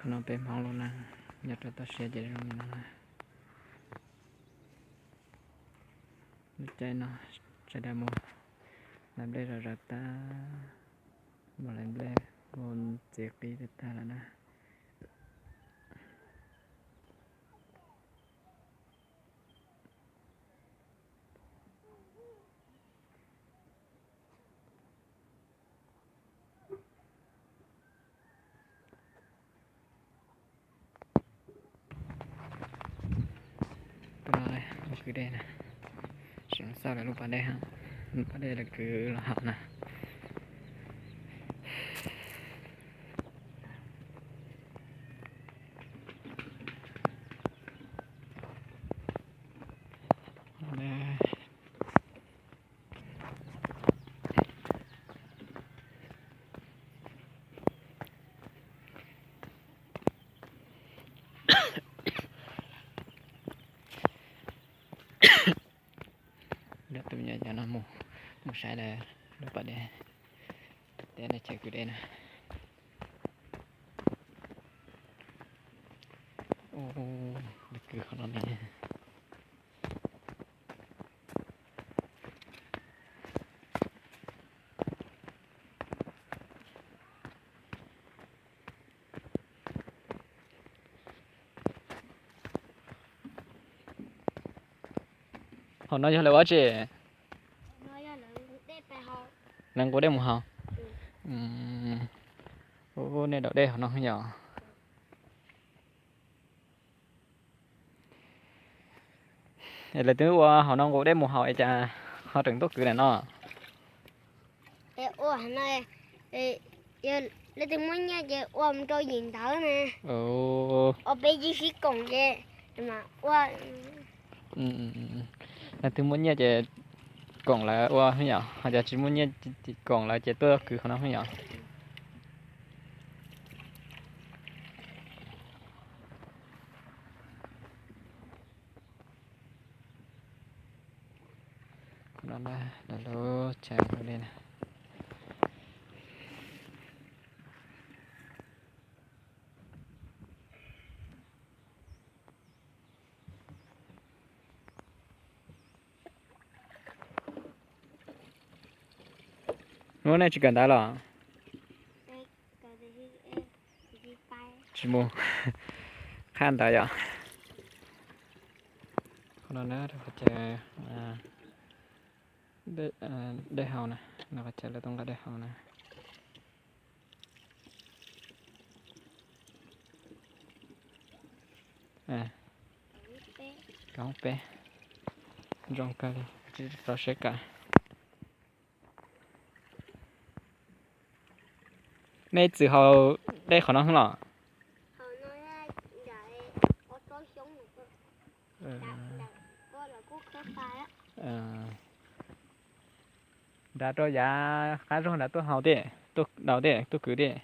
No peb Hmoob lub neej nyob rau toj siab ces zoo li no na. Lub caij no sawv daws mus lawv nplej zom zaws tag, mus lawv nplej ua txiv qib tag tag lawm na. Lub kwj dej na, tsis xauj lawv lub pas dej, lub pas dej lawv kwv los haus na. Tus me nyuam yaus no mus, mus saib lawv lub pas dej, tej lawv chaw kwv dej na. Ub, lawv kwv qhov no ne. Hauv no yog lawv ua tsi? Lawv nqus dej mus haus. Ub, nej daus dej hauv no yom? Es lawv twb ua hauv no nqus dej mus haus es cas ho tseem tuaj kwv ntawm no? Leej twg muaj nyiaj ces ua mus rau yim ntawd na. Ua peb yim sib koom ces ua. Leej twg muaj nyiaj ces koom lawv ua yom, ho cov tsis muaj nyiaj koom lawv ces tuaj kwv qhov no yom. Qhov no na, lawv lub chaw li na. Hnub nej tsis kawm ntawv los? Tsis mus. Qhab ntawv yom. Qhov no na, qhov chaw dej haus na, no qhov chaw lawv tuaj nqa dej haus na. Kaum peb, zoo kawg li, rau siab kawm. Nej txwm haus dej qhov no los? Nrad rau yav qab zog nrad tuaj haus tej, tuaj daus tej, tuaj kwv tej.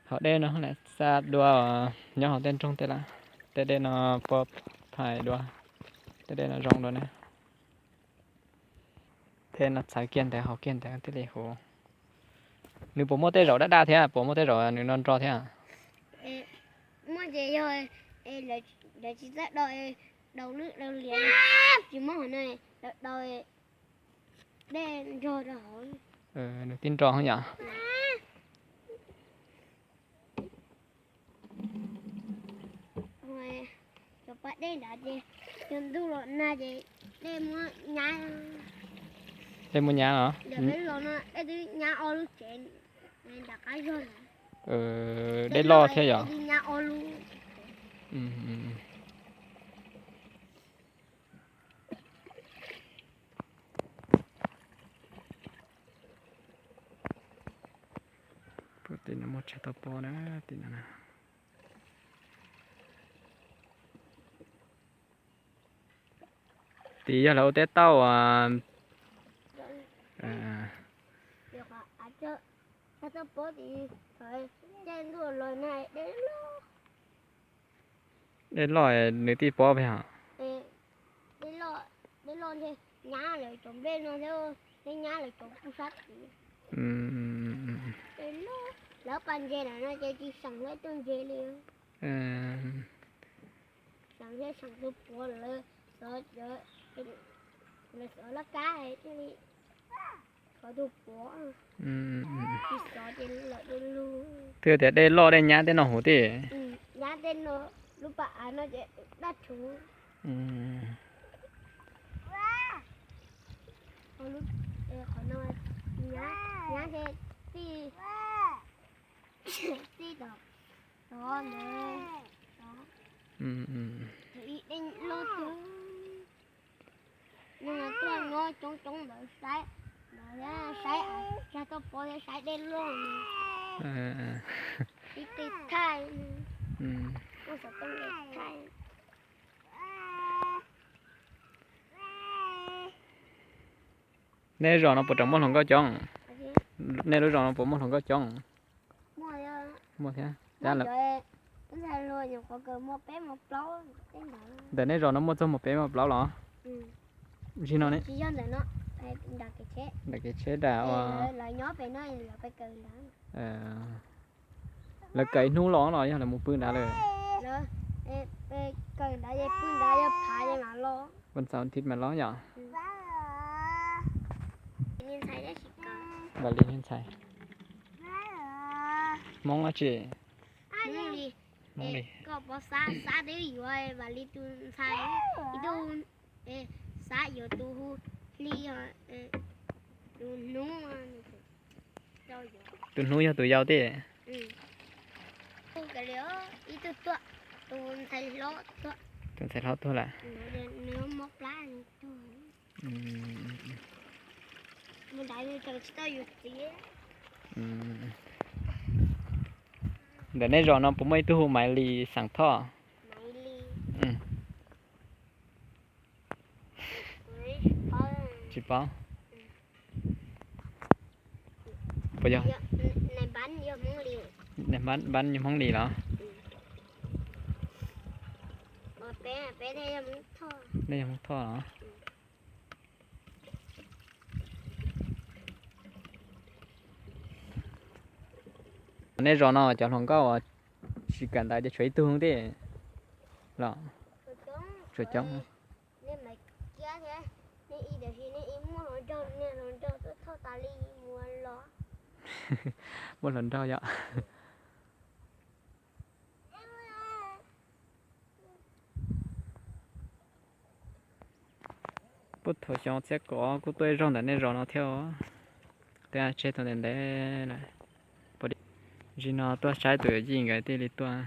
Haus dej no na xa dua, nyob hauv tej nroog tej lawm, tej dej no pov phais dua, tej dej no zoo dua na. Tej no txhawv kiag ntawd haus kiag ntawd thiaj li huv. Nws puas muaj tej zaum daj daj thiab, puas muaj tej zaum nws no nro thiab? Muaj ces yog lawv tsis txawj daus, daus lwj daus liam, tsis muaj hauv no, lawv daus dej nrog rau hauv. Nws tib nro yom. Cov pas dej nrad ces yog ntuj los nag ces dej muab nyab. Dej muab nyab los? Peb los no dej twb nyab ob lub tsev nram qab zog ntawd. Dej loj thiab yom? Nyab ob lub. Tim no muaj tshaj tau pob na, tim no na. Tim yog lawv ua teb tauj. Dej loj nws tij pob pem hos. Dej loj, nyab lawv cov nplej no thiab. Peb nyab lawv tseem pub sab tid. Lawv pas ntses lawm no ces tsis seem lawv tus ntses li. Seem thiaj seem tus puav lawv xov, lawv xov laj kab thiaj li xov tus puav. Tsis xov ces lawm du lug. Twb tias dej loj dej nyab tej no huv tij. Nyab tej no, lub pas av no ces daj rhuv. Qhov no nyab, nyab ces txij, txij tom tod ntawd, txij dej loj tuaj. Neeg tuaj nyob coob coob ntawd saib, ntawd saib av, saib tuaj pov thiab saib dej loj. Ib teg thaij, muaj xov tooj thaij. Nej zos no puas tseem muaj hluas nkauj coob? Nej lub zos no puas muaj hluas nkauj coob? Muaj thiab. Ntawm nej zos no muaj txog mus peb mus plaub los? Zim no ne. Ntawm kev tsheb da. Lawv kaw ib hnub los los yog lawv mus pw nrad lawm? Ua ntxaum thiv mas los yom? Vam Lis niag ntxhais. Hmoob dab tsi? Hmoob li. Koj pov xav, xav twb yuav Vam Lis tus ntxhais, ib tug xav yuav tus hu Hli, tus hnub, tus hnub yog tus yau tij. Ib tug tuaj, tus ntxhais hlob tuaj. Tus ntxhais hlob tuag lawm. Ntawm nej zos no puas muaj ib tug hu Maiv Lis xeem Thoj? Tsis paub. Puas yog? Npab yog Hmoob Lis los? Nej yog Hmoob Thoj los? Nej zos no cov hluas nkauj uas tsis kawm ntawv ces tshuav ib tug tij los? Tshuav coob. Muaj hluas nraug yom? Puag thaum xyoo txhiab kaum kuj tuaj ib zaug ntawm nej zos no thiab os. Twb tseg tau ntev ntev lawm. Zim no tuaj saib tus yawm yij nkawd thiaj li tuaj.